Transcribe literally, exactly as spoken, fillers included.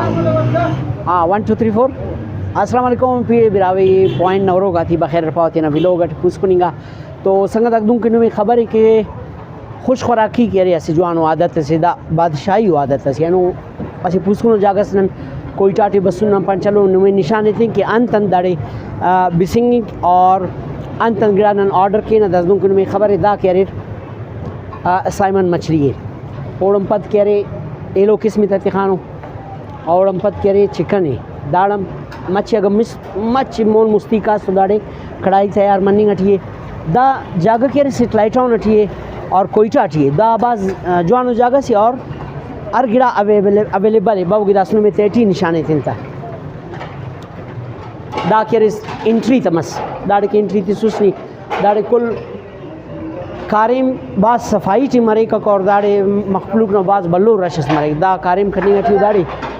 ہاں، ون ٹو تھری فور۔ السلام علیکم، پی اے براہوئی پوائنٹ نوروک آ تے بخیر پاوہ تینا ولاگ اٹ پوسکن انگا۔ تو سنگتاک، دنکہ نمے خبر ءِ کہ خوش خوراکی کہ ارے اسہ جوانو عادت اسے، دا بادشاہی ءُ عادت اسے۔ اینو اسہ پوسکنو جاگہ ئس نن کوئٹہ ٹی بسن، نن پان چلو نمے نشان ایتن کہ انت انت داڑے، آ، بسنگک اور انت انت گڑا نن آرڈر کینہ۔ داسہ دنکہ نمے خبر ءِ دا کہ اریر، آ، سائمن مچھلی ءِ، اوڑان پد کہ ارے ایلو قسم تا تخانو۔ اوڑان پد کہ ارے چکن ءِ، داڑان مچھ اگہ مس-، مچھ مون مستی کاس تو داڑے کڑاہی تیار مننگ ٹی ءِ۔ دا جاگہ کہ ارے سیٹلائٹ ٹاؤن ٹی ءِ اور کوئٹہ ٹی ءِ۔ دا بھاز، آ، جوانو جاگہ سے اور ہر گڑا اویلیبل، اویلیبل ءِ۔ باوہ کہ داسہ نمے تہٹی نشان ایتن تا۔ دا کہ ارے انٹری تا مس، داڑے کہ انٹری تسس نی، داڑے کل کاریم بھاز صفائی ٹی مریک اور داڑے مخلوق نا بھاز بھلو رش اس مریک۔ دا کاریم کننگ ٹی ءِ داڑے